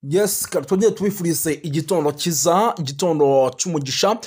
Yes, twongere tubifurize igitondo cyiza, igitondo cy'umugisha.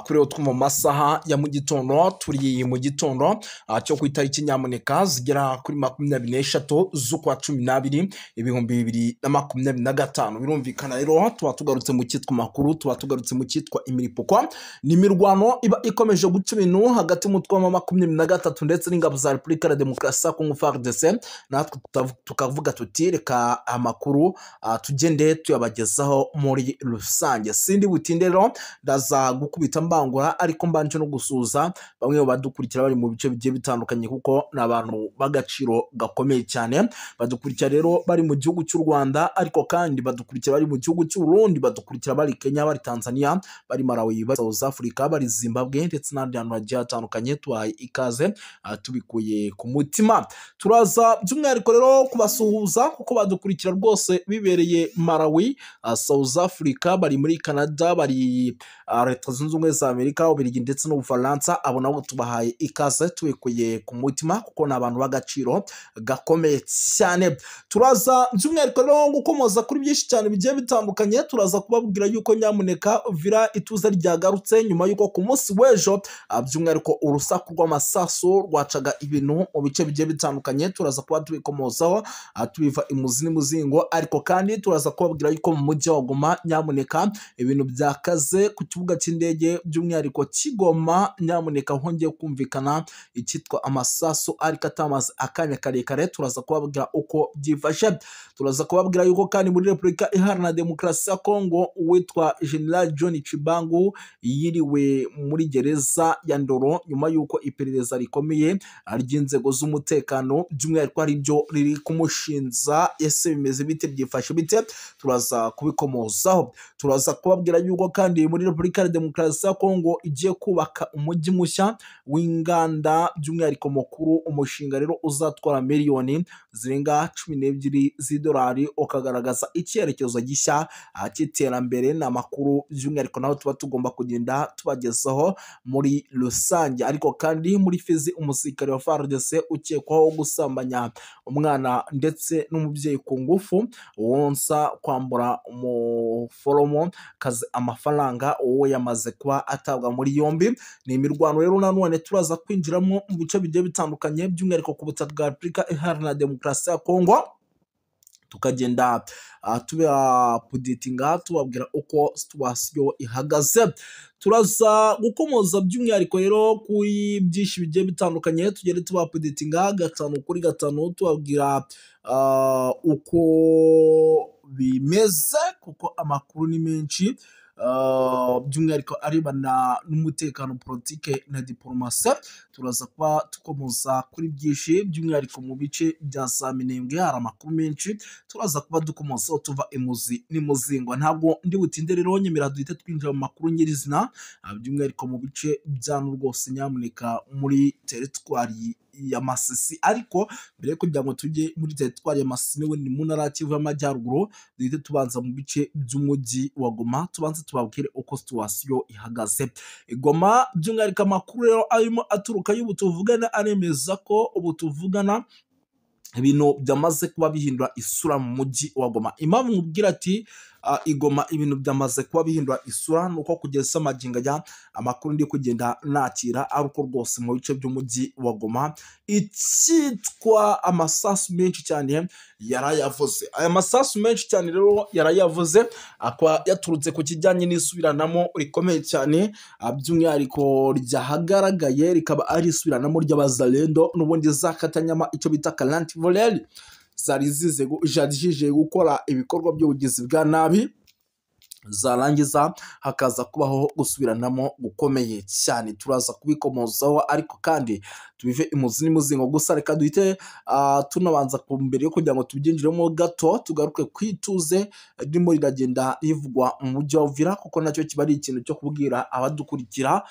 Kuri rero twumva mu masaha ya mu gitondo, turi mu gitondo cyo ku itariki nyamuneka zigera kuri 23 z'ukwa 12 2025. Birumvikana rero tuba tugarutse mu cyitwa makuru, tuba tugarutse mu cyitwa imiripukwa. Ni imirwano iba ikomeje guca ibintu hagati y'umutwe wa 23 ndetse n'ingabo za Repubulika ya Demokarasi ya Kongo FARDC. Natwe tukavuga tuti reka amakuru tugende tuyabagezaho muri rusange. Sindi butinde rero, ndaza gukubita mbangura, ariko mbanje no gusuhuza bamwe mu badukurikira bari mu bice bigiye bitandukanye, kuko ni abantu b'agaciro gakomeye cyane. Badukurikira rero bari mu gihugu cy'u Rwanda, ariko kandi badukurikira bari mu gihugu cy'u Burundi, badukurikira bari Kenya, bari Tanzania, bari Malawi, bari South Africa, bari Zimbabwe ndetse n'ahandi hantu hagiye hatandukanye. Tubahaye ikaze tubikuye ku mutima. Turaza by'umwihariko rero kubasuhuza kuko badukurikira rwose bibereye Malawi, South Africa, bari muri Canada, bari Leta Zunze Ubumwe za Amerika, Ububiligi ndetse n'Ubufaransa. Abo nabo tubahaye ikaze tubikuye ku mutima kuko ni abantu b'agaciro gakomeye cyane. Turaza by'umwihariko rero gukomoza kuri byinshi cyane bigiye bitandukanye. Turaza kubabwira yuko nyamuneka Uvira ituze ryagarutse nyuma yuko ku munsi w'ejo by'umwihariko urusaku rw'amasasu rwacaga ibintu mu bice bigiye bitandukanye. Turaza kuba tubikomozaho tubiva imuzi n'umuzingo, ariko kandi turaza kubabwira yuko mu mujyi wa Goma nyamuneka ibintu byakaze ku kibuga cy'indege by'umwihariko Kigoma, nyamuneka hongeye kumvikana icyitwa amasasu ariko atamaze akanya karekare. Turaza kubabwira uko byifashe. Turaza kubabwira yuko kandi muri Repubulika Iharanira Demokarasi ya Kongo uwitwa General John Chibangu yiriwe muri gereza ya Ndoro nyuma yuko iperereza rikomeye ry'inzego z'umutekano by'umwihariko ari byo riri kumushinza. Ese bimeze bite, byifashe bite? Turaza kubikomozaho. Turaza kubabwira yuko kandi muri Repubulika ya Demokarasi ya Kongo igiye kubaka umujyi mushya w'inganda by'umwihariko mukuru, umushinga rero uzatwara miliyoni zirenga 12 z'idolari, ukagaragaza icyerekezo gishya cy'iterambere. Ni amakuru by'umwihariko naho tuba tugomba kugenda tubagezaho muri rusange. Ariko kandi muri Fizi umusirikare wa FARDC ukekwaho gusambanya umwana ndetse n'umubyeyi ku ngufu wonsa kwambura umuforomo kazi amafaranga, uwo yamaze kuba atabwa muri yombi. Ni imirwano rero nanone turaza kwinjiramo mu bice bigiye bitandukanye by'umwihariko ku butaka bwa Repubulika Iharanira Demokarasi ya Kongo, tukagenda tubapuditinga tubabwira uko situwasiyo ihagaze. Turaza gukomoza by'umwihariko rero kuri byinshi bigiye bitandukanye, tugende tubapuditinga 5 kuri 5 tubabwira uko bimeze, kuko amakuru ni menshi by'umwihariko arebana n'umutekano, politike na diporomasi. Turaza kuba dukomoza kuri byinshi by'umwihariko mu bice bya za Minembwe hari amakuru menshi turaza kuba dukomozaho tuva imuzi n'imuzingo. Ntabwo ndi butinde rero, nyemera duhite twinjira mu makuru nyirizina by'umwihariko mu bice bya rwose nyamuneka muri teritwari ya Masisi. Ariko mbere yo kugira ngo tujye muri teritwari ya Masisi n'ubundi mu ntara ya Kivu y'Amajyaruguru, duhite tubanza mu bice by'umujyi wa Goma, tubanze tubabwire uko situwasiyo ihagaze Goma. By'umwihariko amakuru rero arimo aturuka y'ubu tuvugana aremeza ko ubu tuvugana ibintu byamaze kuba bihindura isura mu mujyi wa Goma. Impamvu nkubwira ati igoma ibintu byamaze kuba bihindura isura nuko kugeza amagingo aya amakuru ndi kugenda nakira ari uko rwose mu bice by'umujyi wa Goma icyitwa amasasu menshi cyane yarayavuze. Aya masasu menshi cyane rero yarayavuze akaba yaturutse ku kijyanye n'isubiranamo rikomeye cyane by'umwihariko ryahagaragaye, rikaba ari isubiranamo ry'abazalendo n'ubundi zakatanyama icyo bita kalanti voleri zari zije gukora ibikorwa by'ubugizi bwa nabi, zarangiza hakaza kubaho gusubiranamo gukomeye cyane. Turaza kubikomozaho, ariko kandi tubive imuzi n'umuzingo. Gusa reka duhite tunabanza ku mbere yo kugira ngo tubyinjiremo gato, tugaruke ku ituze ririmo riragenda rivugwa mu mujyi wa Uvira, kuko nacyo kiba ari ikintu cyo kubwira abadukurikira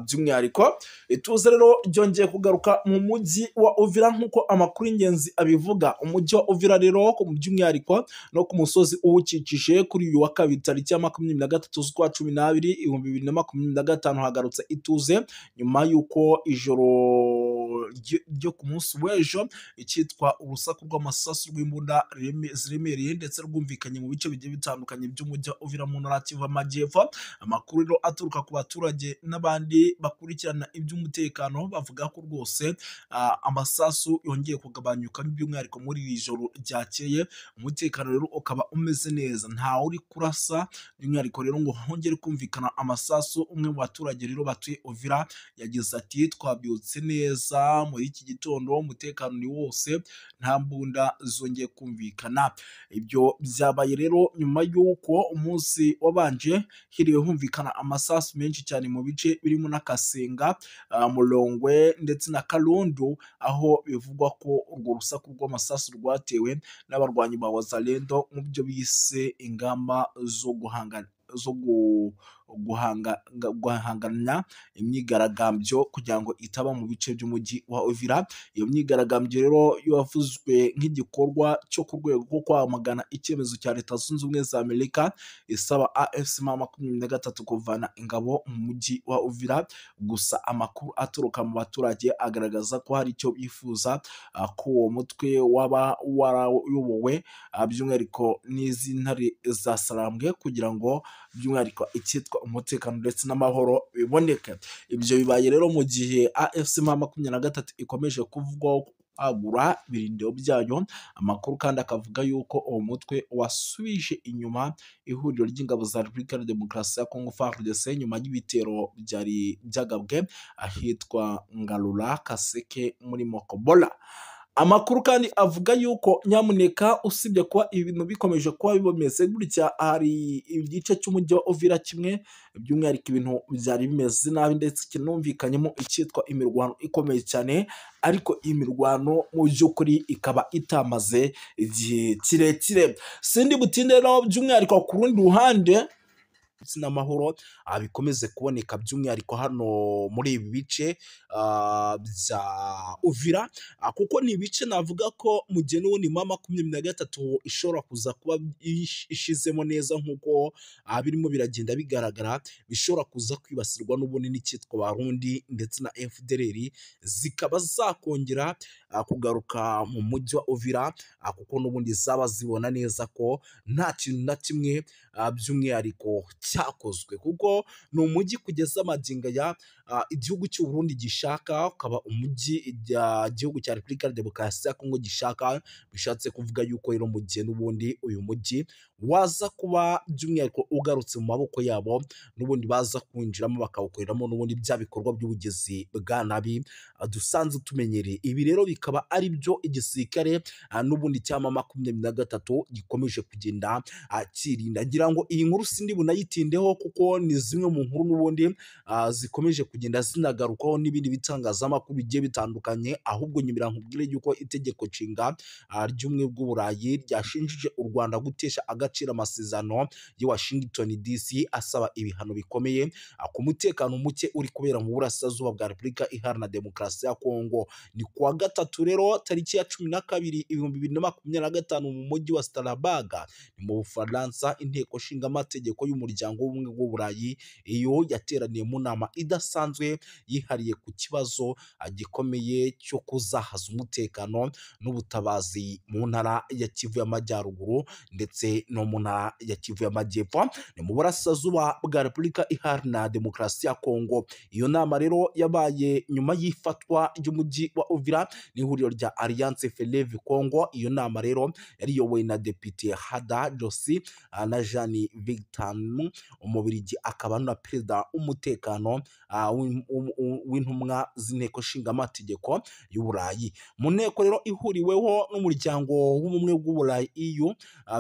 by'umwihariko. Ituze rero ryongeye kugaruka mu mujyi wa Uvira nk'uko amakuru y'ingenzi abivuga. Umujyi wa Uvira rero by'umwihariko no ku musozi uwukikije kuri uyu wa kabiri tariki ya 23 z'ukwa 12 2025 hagarutse ituze nyuma y'uko ijoro ryo ku munsi w'ejo icyitwa urusaku rw'amasasu rw'imbunda ziremereye ndetse rwumvikanye mu bice bigiye bitandukanye by'umujyi wa Uvira mu ntara Kivu y'Amajyepfo. Amakuru rero aturuka ku baturage n'abandi bakurikirana iby'umutekano bavuga ko rwose amasasu yongeye kugabanyuka by'umwihariko muri iri joro ryakeye, umutekano rero ukaba umeze neza ntawe uri kurasa, by'umwihariko rero ngo hongere kumvikana amasasu. Umwe mu baturage rero batuye Uvira yagize ati twabyutse neza muri iki gitondo, umutekano ni wose, nta mbunda zongeye kumvikana. Ibyo byabaye rero nyuma y'uko umunsi wabanje hiriwe humvikana amasasu menshi cyane mu bice birimo na Kasenga, Mulongwe ndetse na Kalundu, aho bivugwa ko urwo rusaku rw'amasasu rwatewe n'abarwanyi ba Wazalendo mu byo bise ingamba zo guhangana zo guhangana imyigaragambyo kugira ngo itaba mu bice by'umujyi wa Uvira. Iyo myigaragambyo rero yavuzwe nk'igikorwa cyo ku rwego rwo kwamagana icyemezo cya Leta Zunze Ubumwe za Amerika isaba AFC M23 kuvana ingabo mu mujyi wa Uvira. Gusa amakuru aturuka mu baturage agaragaza ko hari icyo bifuza ko uwo mutwe waba warayobowe by'umwihariko n'izi ntare za Sarambwe kugira ngo by'umwihariko icyitwa umutekano ndetse n'amahoro biboneke. Ibyo bibaye rero mu gihe AFC M23 ikomeje kuvugwaho kwagura ibirindiro byayo. Amakuru kandi akavuga yuko uwo mutwe wasubije inyuma ihuriro ry'ingabo za Repubulika ya Demokarasi ya Kongo FARDC nyuma y'ibitero byari byagabwe ahitwa Ngalula Kaseke muri Mokobola. Amakuru kandi avuga yuko nyamuneka usibye kuba ibintu bikomeje kuba bimeze gutya, hari igice cy'umujyi wa Uvira kimwe by'umwihariko ibintu byari bimeze nabi ndetse kinumvikanyemo icyitwa imirwano ikomeye cyane, ariko iyi mirwano mu by'ukuri ikaba itamaze igihe kirekire. Sindi butinde rero by'umwihariko ku rundi ruhande n'amahoro bikomeze kuboneka by'umwihariko hano muri ibi bice bya Uvira, kuko ni ibice navuga ko mu gihe n'ubundi M23 ishobora kuza kuba ishizemo neza nk'uko birimo biragenda bigaragara, bishobora kuza kwibasirwa n'ubundi n'icyitwa Barundi ndetse na FDLR zikaba zakongera kugaruka mu mujyi wa Uvira, kuko n'ubundi zaba zibona neza ko nta kintu na kimwe by'umwihariko cyakozwe, kuko ni umujyi kugeza magingo ya igihugu cy'u Burundi gishaka, ukaba umujyi igihugu cya Repubulika ya Demokarasi ya Kongo gishaka. Bishatse kuvuga yuko rero mu gihe n'ubundi uyu mujyi waza kuba by'umwihariko ugarutse mu maboko yabo, n'ubundi baza kwinjiramo bakawukoreramo n'ubundi bya bikorwa by'ubugizi bwa nabi dusanzwe tumenyereye. Ibi rero bikaba ari byo igisirikare n'ubundi cya M23 gikomeje kugenda kirinda. Ngira ngo iyi nkuru sindi bunayitindeho kuko ni zimwe mu nkuru n'ubundi zikomeje kugenda zinagarukaho n'ibindi bitangazamakuru bigiye bitandukanye. Ahubwo nyumira nkubwire yuko itegeko nshinga ry'ubumwe bw'Uburayi ryashinjije u Rwanda gutesha agaciro amasezerano ya Washington DC asaba ibihano bikomeye ku mutekano muke uri kubera mu burasirazuba bwa Repubulika Iharanira Demokarasi ya Kongo. Ni kuwa gatatu rero tariki ya 12 2025 mu mujyi wa Strasbourg ni mu Bufaransa, inteko nshingamategeko y'umuryango w'ubumwe bw'Uburayi iyo yateraniye mu nama idasanzwe yihariye ku kibazo gikomeye cyo kuzahaza umutekano n'ubutabazi mu ntara ya Kivu y'Amajyaruguru ndetse no mu ntara ya Kivu y'Amajyepfo ni mu burasirazuba bwa Repubulika Iharanira Demokarasi ya Kongo. Iyo nama rero yabaye nyuma y'ifatwa ry'umujyi wa Uvira n'ihuriro rya Alliance Fleuve Congo. Iyo nama rero yari iyobowe na Depite Hada Josi na Jeanne Victor Umubirigi, akaba na perezida w'umutekano w'intumwa z'inteko nshingamategeko y'Uburayi. Mu nteko rero ihuriweho n'umuryango w'ubumwe bw'Uburayi EU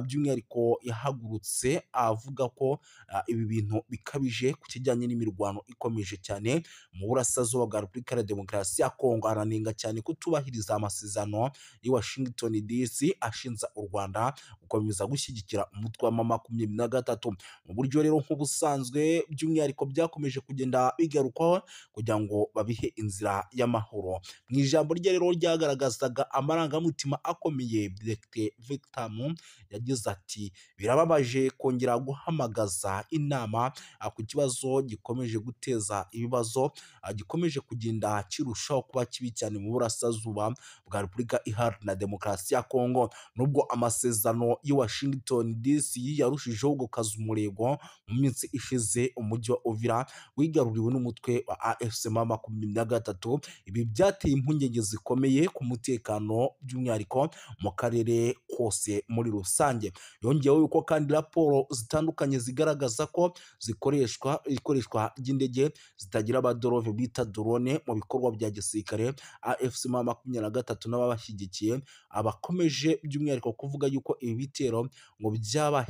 by'umwihariko yahagurutse avuga ko ibi bintu bikabije ku kijyanye n'imirwano ikomeje cyane mu burasirazuba bwa Repubulika ya Demokarasi ya Kongo. Aranenga cyane kutubahiriza amasezerano y'i Washington DC ashinja u Rwanda gukomeza gushyigikira umutwe wa M23 mu buryo rero nk'ubusanzwe by'umwihariko byakomeje kugenda bigarukwaho. biganirwaho kugira ngo babihe inzira y'amahoro. Mu ijambo rye rero ryagaragazaga amarangamutima akomeye, Dr Victor yagize ati: "Birababaje kongera guhamagaza inama ku kibazo gikomeje guteza ibibazo, gikomeje kugenda kirushaho kuba kibi cyane mu burasirazuba bwa Repubulika Iharanira Demokarasi ya Kongo." Nubwo amasezerano y'i Washington DC yarushijeho gukaza umurego mu minsi ishize, umujyi wa Uvira wigaruriwe n'umutwe wa AFC M23. Ibi byateye impungenge zikomeye ku mutekano, by'umwihariko mu karere kose muri rusange. Yongeyeho yuko kandi raporo zitandukanye zigaragaza ko zikoreshwa ikoreshwa ry'indege zitagira abadorove bita drone mu bikorwa bya gisirikare. AFC M23 n'ababashyigikiye abakomeje by'umwihariko kuvuga yuko ibi bitero ngo byaba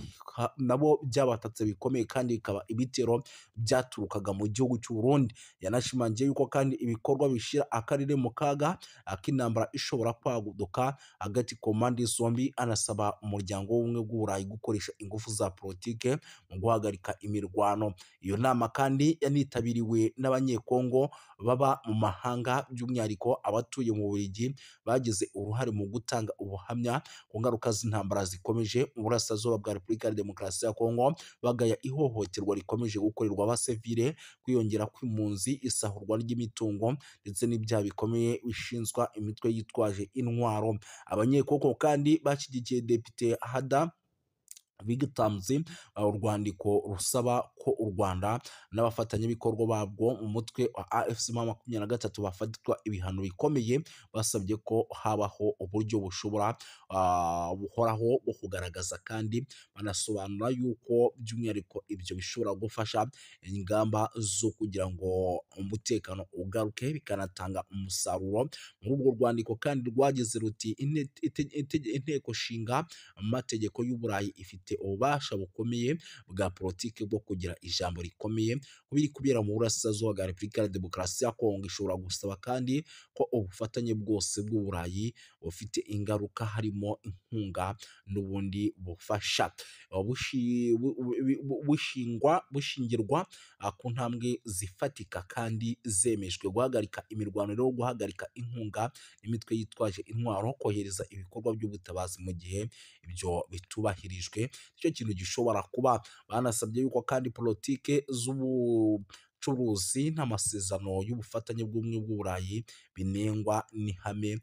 nabo byabatatse bikomeye, kandi bikaba ibitero byaturukaga mu gihugu cy'u Burundi. Yanashimangiye yuko kandi ibikorwa bishyira akarere mu kaga k'intambara ishobora kwaguduka hagati ku mpande zombi, anasaba umuryango w'ubumwe bw'Uburayi gukoresha ingufu za politike mu guhagarika imirwano. Iyo nama kandi yanitabiriwe n'Abanyekongo baba mu mahanga, by'umwihariko abatuye mu Bubiligi, bagize uruhare mu gutanga ubuhamya ku ngaruka z'intambara zikomeje mu burasirazuba bwa Repubulika ya Demokarasi ya Kongo, bagaya ihohoterwa rikomeje gukorerwa abasivile, kwiyongera kw'impunzi, isahurwa ry'imitungo ndetse n'ibyaha bikomeye bishinzwa imitwe yitwaje intwaro. Abanyekongo kandi bashyigikiye Depite Hada Bigtamzi urwandiko rusaba ko u Rwanda n'abafatanyabikorwa babwo mu mutwe wa AFC M23 bafatirwa ibihano bikomeye. Basabye ko habaho uburyo bushobora buhoraho bwo kugaragaza, kandi banasobanura yuko by'umwihariko ibyo bishobora gufasha ingamba zo kugira ngo umutekano ugaruke, bikanatanga umusaruro. Muri urwo rwandiko kandi rwagize ruti: "Inteko nshinga amategeko y'Uburayi ifite ububasha bukomeye bwa politiki bwo kugira ijambo rikomeye ku biri kubera mu burasirazuba bwa Repubulika ya Demokarasi ya Kongo. Ishobora gusaba kandi ko ubufatanye bwose bw'Uburayi bufite ingaruka, harimo inkunga n'ubundi bufasha, bushingirwa ku ntambwe zifatika kandi zemejwe: guhagarika imirwano rero, guhagarika inkunga n'imitwe yitwaje intwaro, kohereza ibikorwa by'ubutabazi. Mu gihe ibyo bitubahirijwe, nicyo kintu gishobora kuba." Banasabye yuko kandi politike z'ubucuruzi n'amasezerano y'ubufatanye bw'ubumwe bw'Uburayi binengwa n'ihame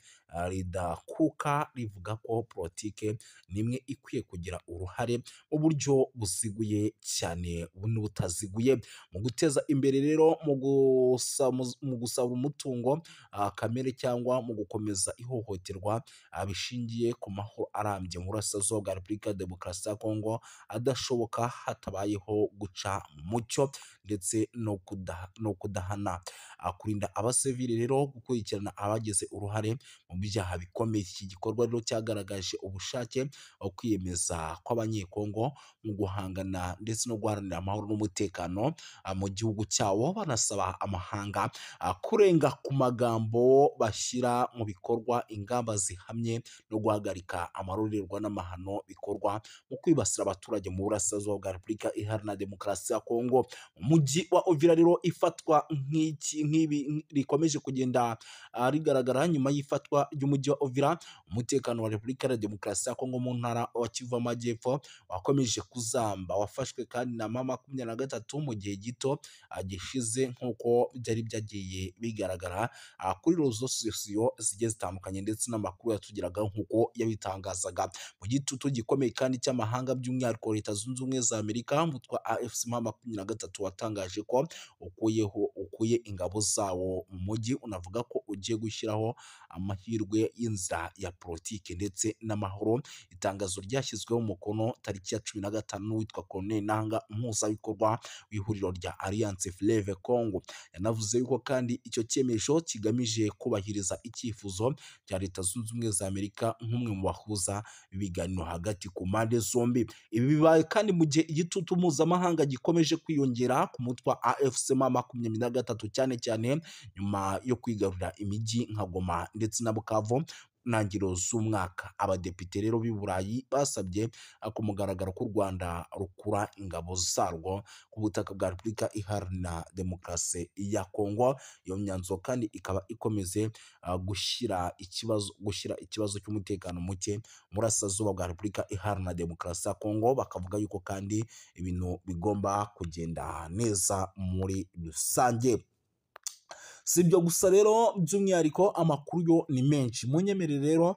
ridakuka rivuga ko politike nimwe ikwiye kugira uruhare mu buryo buziguye cyane n'ubutaziguye mu guteza imbere rero mu gusaba umutungo kamere cyangwa mu gukomeza ihohoterwa bishingiye ku mahoro arambye mu burasirazuba bwa Repubulika ya Demokarasi ya Kongo adashoboka hatabayeho guca mu mucyo ndetse no kudahana, kurinda abasivili rero, gukurikirana abagize uruhare mu byaha bikomeye. Iki gikorwa rero cyagaragaje ubushake bwo kwiyemeza kw'Abanyekongo mu guhangana ndetse no guharanira amahoro n'umutekano mu gihugu cyabo, banasaba amahanga kurenga ku magambo bashyira mu bikorwa ingamba zihamye no guhagarika amarorerwa n'amahano bikorwa mu kwibasira abaturage mu burasirazuba bwa Repubulika Iharanira Demokarasi ya Kongo. Umujyi wa Uvira rero ifatwa nk'iki nk'ibi rikomeje kugenda rigaragara nyuma y'ifatwa ry'umujyi wa Uvira, umutekano wa Repubulika ya Demokarasi ya Kongo mu ntara wa Kivu Amajyepfo wakomeje kuzamba, wafashwe kandi na M23 mu gihe gito gishize, nk'uko byari byagiye bigaragara kuri rezo sosiyo zigiye zitandukanye ndetse n'amakuru yatugeraga nk'uko yabitangazaga. Mu gitutu gikomeye kandi cy'amahanga, by'umwihariko Leta Zunze Ubumwe za Amerika, umutwe wa AFC M23 watangaje ko ukuye ingabo zawo mu mujyi, unavuga ko ugiye gushyiraho amahirwe y'inzira ya politiki ndetse n'amahoro. Itangazo ryashyizweho umukono tariki ya 15 n'uwitwa Colonel Nanga, umuhuzabikorwa w'ihuriro rya Alliance Fleuve Congo. Yanavuze yuko kandi icyo cyemezo kigamije kubahiriza icyifuzo cya Leta Zunze Ubumwe za Amerika nk'umwe mu bahuza ibiganiro hagati ku mpande zombi. Ibi bibaye kandi mu gihe igitutu mpuzamahanga gikomeje kwiyongera ku mutwe wa AFC M23, cyane cyane nyuma yo kwigarurira imijyi nka Goma ndetse na Bukavu. ntangiriro z'umwaka. Abadepite rero b'i Burayi basabye ku mugaragaro ko u Rwanda rukura ingabo zarwo ku butaka bwa Repubulika Iharanira Demokarasi ya Kongo. Iyo myanzuro kandi ikaba ikomeze gushyira ikibazo cy'umutekano muke murasirazuba bwa Repubulika Iharanira Demokarasi ya Kongo, bakavuga yuko kandi ibintu bigomba kugenda neza muri rusange. Si ibyo gusa rero, by'umwihariko amakuru yo ni menshi. Munyemerere rero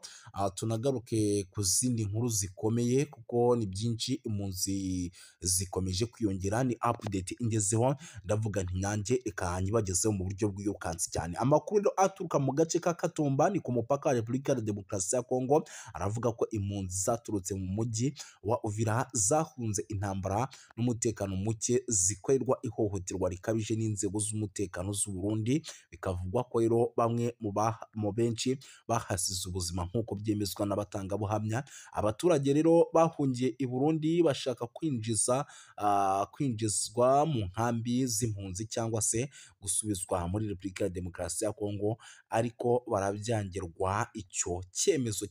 tunagaruke ku zindi nkuru zikomeye kuko ni byinshi, impunzi zikomeje kwiyongera. Ni update ingezeho, ndavuga nti nanjye reka nyibagezeho mu buryo bwirukansi cyane. Amakuru rero aturuka mu gace ka Katumba ni ku mupaka wa Repubulika ya Demokarasi ya Kongo aravuga ko impunzi zaturutse mu mujyi wa Uvira zahunze intambara n'umutekano muke, zikorerwa ihohoterwa rikabije n'inzego z'umutekano z'u Burundi. Bikavugwa ko rero bamwe mu benshi bahasize ubuzima nk'uko byemezwa n'abatangabuhamya. Abaturage rero bahungiye i Burundi bashaka kwinjizwa mu nkambi z'impunzi cyangwa se gusubizwa muri Repubulika ya Demokarasi ya Kongo, ariko barabyangirwa. Icyo cyemezo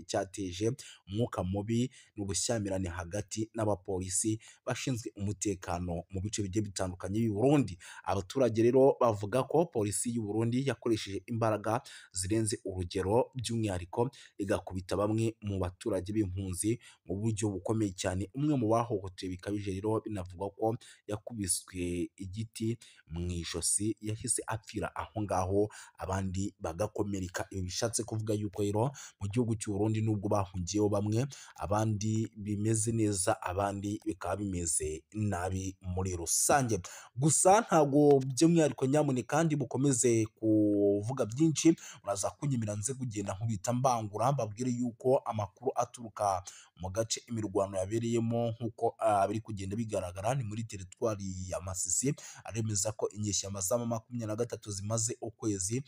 cyateje umwuka mubi n'ubushyamirane hagati n'abapolisi bashinzwe umutekano mu bice bigiye bitandukanye by'i Burundi. Abaturage rero bavuga ko polisi y'u Burundi yakoresheje imbaraga zirenze urugero, by'umwihariko igakubita bamwe mu baturage b'impunzi mu buryo bukomeye cyane. Umwe mu bahohotewe bikabije rero binavugwa ko yakubiswe igiti mu ijosi, yahise apfira aho ngaho, abandi bagakomereka. Ibi bishatse kuvuga yuko rero mu gihugu cy'u Burundi nubwo bahungiyeho bamwe, abandi bimeze neza, abandi bikaba bimeze nabi muri rusange. Gusa ntabwo by'umwihariko nyamuneka kandi bukomeze kuvuga byinshi, muraza kunyemera nze kugenda nkubita mbangura mbabwire yuko amakuru aturuka mu gace imirwano yabereyemo nk'uko biri kugenda bigaragara ni muri teritwari ya Masisi, aremeza ko inyeshyamba za M23 zimaze ukwezi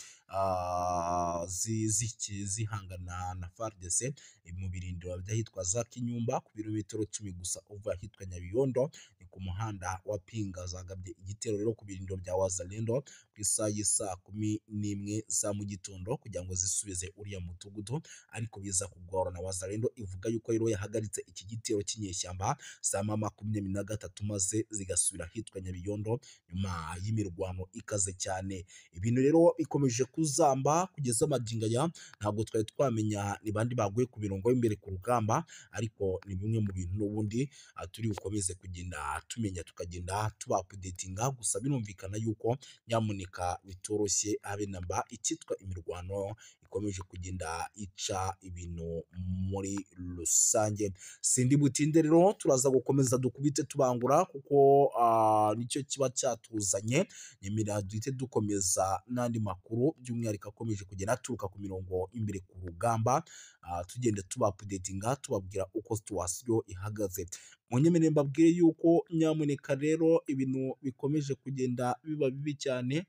zihangana na FARDC mu birindiro by'ahitwa za Kinyumba ku birometero 10 gusa uva ahitwa Nyabiyondo, ni ku muhanda wa Pinga. Zagabye igitero rero ku birindiro bya Wazalendo ku isaha y'isa 11 za mu gitondo kugira ngo zisubize uriya mudugudu, ariko biza kugorana. Wazalendo ivuga yuko rero yahagaritse iki gitero cy'inyeshyamba za M23 maze zigasubira ahitwa Nyabiyondo nyuma y'imirwano ikaze cyane. Ibintu rero bikomeje kuzamba kugeza magingo aya, ntabwo twari twamenya ni bandi baguye ku mirongo y'imbere ku rugamba, ariko ni bimwe mu bintu n'ubundi turi bukomeze kugenda tumenya, tukagenda tubapudetinga. Gusa birumvikana yuko nyamuneka bitoroshye habe namba, icyitwa imirwano ikomeje kugenda ica ibintu muri rusange. Sindi butinde rero, turaza gukomeza dukubite tubangura kuko nicyo kiba cyatuzanye. Nyemera duhite dukomeza n'andi makuru by'umwihariko akomeje kugenda aturuka ku mirongo imbere ku rugamba, tugenda tubapudetinga tubabwira uko situwasiyo ihagaze. Munyemerere mbabwire yuko nyamuneka rero ibintu bikomeje kugenda biba bibi cyane,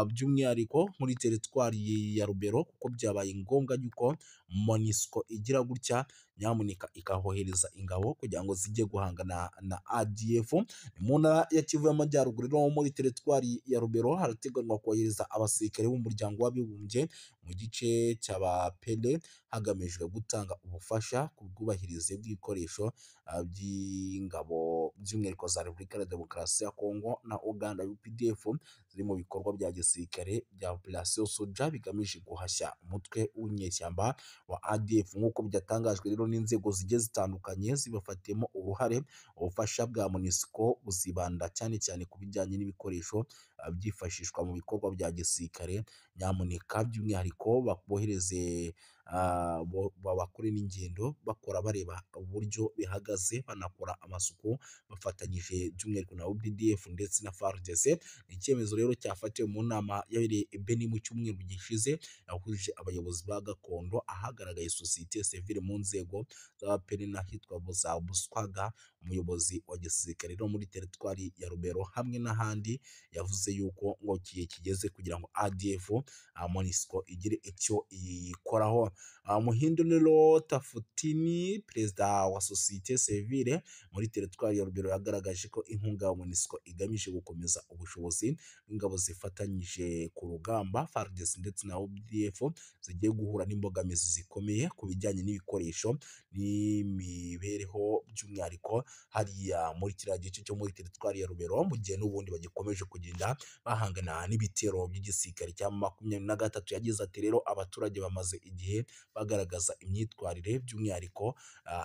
by'umwihariko muri teritwari ya Rubero, kuko byabaye ngombwa yuko MONUSCO igira gutya nyamuneka ikahohereza ingabo kugira ngo zijye guhangana na ADF. Mu ntara ya Kivu y'Amajyaruguru rero muri teritwari ya Rubero harateganywa kohereza abasirikare b'umuryango w'abibumbye mu gice cy'Abapele, hagamijwe gutanga ubufasha ku bwubahirize bw'ibikoresho by'ingabo by'umwihariko za Repubulika ya Demokarasi ya Kongo na Uganda UPDF ziri mu bikorwa bya gisirikare bya Operation Soja bigamije guhashya umutwe w'inyeshyamba wa ADF, nk'uko byatangajwe rero n'inzego zigiye zitandukanye zibafatiyemo uruhare. Ubufasha bwa MONUSCO buzibanda cyane cyane ku bijyanye n'ibikoresho byifashishwa mu bikorwa bya gisirikare, nyamuneka by'umwihariko bohereze bakore n'ingendo bakora bareba uburyo bihagaze, banakora amasuku bafatanyije by'umwihariko na UPDF ndetse na FARDC. Ni icyemezo rero cyafatiwe mu nama yabereye i Beni mu cyumweru gishize, yahuje abayobozi ba gakondo, ahagaragaye sosiyete sivile mu nzego z'abapeni n'ahitwa za Buswaga. Umuyobozi wa gisirikare rero muri teritwari ya Rubero hamwe n'ahandi yavuze yuko ngo kiye kigeze kugira ngo ADF MONUSCO igire icyo iyikoraho. Muhindo Nero Tafutini, perezida wa sosiyete sivile muri teritwari ya Rubero, yagaragaje ko inkunga ya MONUSCO igamije gukomeza ubushobozi bw'ingabo zifatanyije ku rugamba FARDC ndetse na UPDF zigiye guhura n'imbogamizi zikomeye ku bijyanye n'ibikoresho n'imibereho, by'umwihariko hariya muri kiriya gice cyo muri teritwari ya Rubero, mu gihe n'ubundi bagikomeje kugenda bahangana n'ibitero by'igisirikare cya 23. Yagize ati rero abaturage bamaze igihe bagaragaza imyitwarire by'umwihariko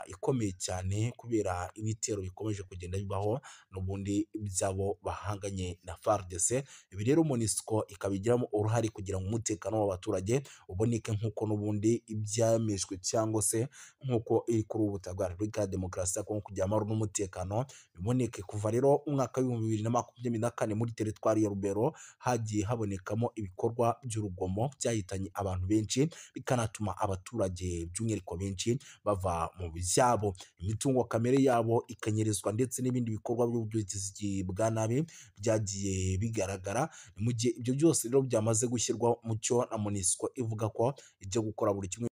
ikomeye cyane kubera ibitero bikomeje kugenda bibaho n'ubundi by'abo bahanganye na FARDC. Ibi rero MONUSCO ikabigiramo uruhare kugira ngo umutekano w'abaturage uboneke nk'uko n'ubundi ibyemejwe cyangwa se nk'uko iri kuri ubu butaka bwa Repubulika ya Demokarasi ya Kongo kugira amahoro n'umutekano biboneke. Kuva rero umwaka w'2024 muri teritwari ya Rubero hagiye habonekamo ibikorwa by'urugomo byahitanye abantu benshi, bikanatuma abaturage by'umwihariko benshi bava mu byabo, imitungo kamere yabo ikanyerezwa, ndetse n'ibindi bikorwa by'ubugizi bwa nabi byagiye bigaragara. Mu gihe ibyo byose rero byamaze gushyirwa mu cyo na MONUSCO ivuga ko ijya gukora buri kimwe.